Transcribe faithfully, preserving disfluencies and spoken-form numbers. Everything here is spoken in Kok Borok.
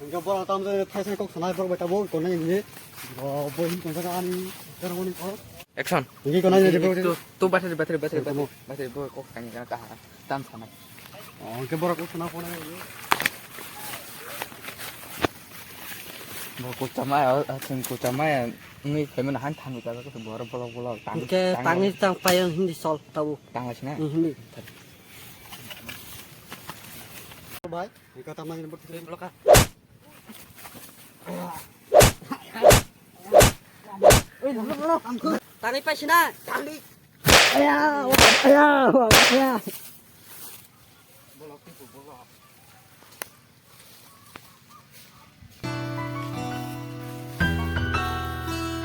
Hingke borok tamo thaisa kok sanai borok bai tabuk tongnai hwnwi. Bo, bo hin tongjak ani, ani kok. Action. Hingke tongnai ni borok. Tu, tu battery, battery, battery, battery, battery, bo kok tangwi kana kaha. Tam sanai. Oh, hingke borok kok sana phone. Bo kok chamaya, aswng kok chamaya. Wngwi phaimano han thangwi kaisa borok bolok bolok tang. Hingke tang tangwi tang paiyang hindi sol tabuk. Tang asina. Hmm, hindi. Bai, hingke tamna ni borok. Tangwi paisina. Tangwi. Aya, aya, aya. Bolok, bolok.